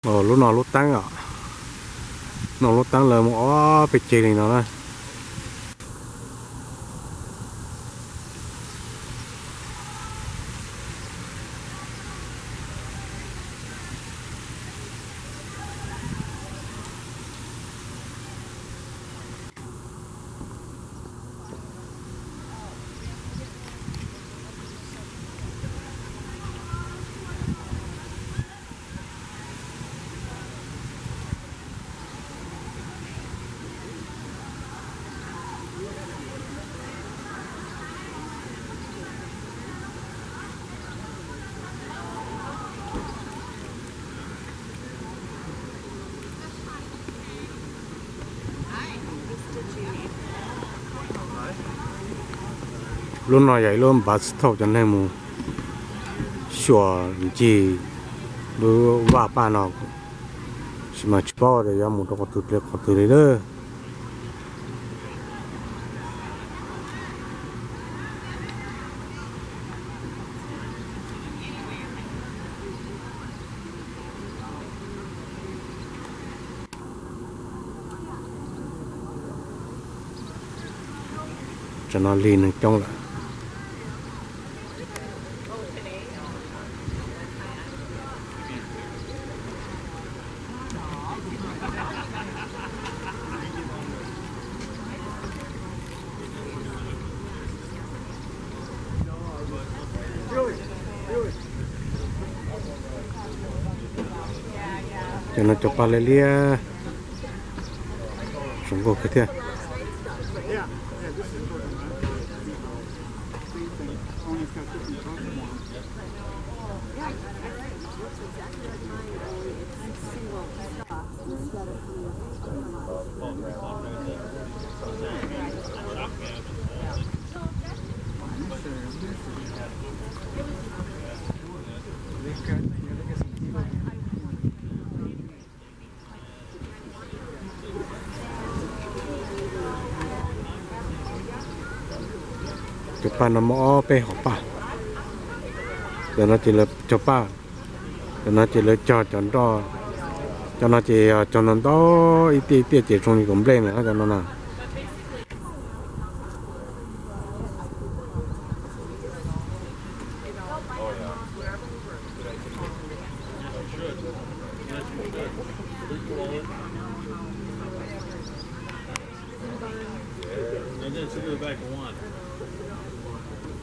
Lub no lub teeb os, no lub teeb lawv mus ob peb ceg li no na. Lub no yog ib lub npav txhawj cov neeg mus xyuas ncig lub vaj paj no, tab sis mas tsis paub tias yuav mus rau qhov twg ple qhov twg li lawm. Tam no lig neeg coob lawm. Cov no cov paj liab liab, zoo nkauj kawg thiab. Cov paj no muaj ob peb hom paj. Cov no ces lawv cog paj, cov no ces lawv cog cov nroj, cov no ces yog cog ntau ntau ib tiaj ib tiaj ces zoo li kaum nplej na cov no na.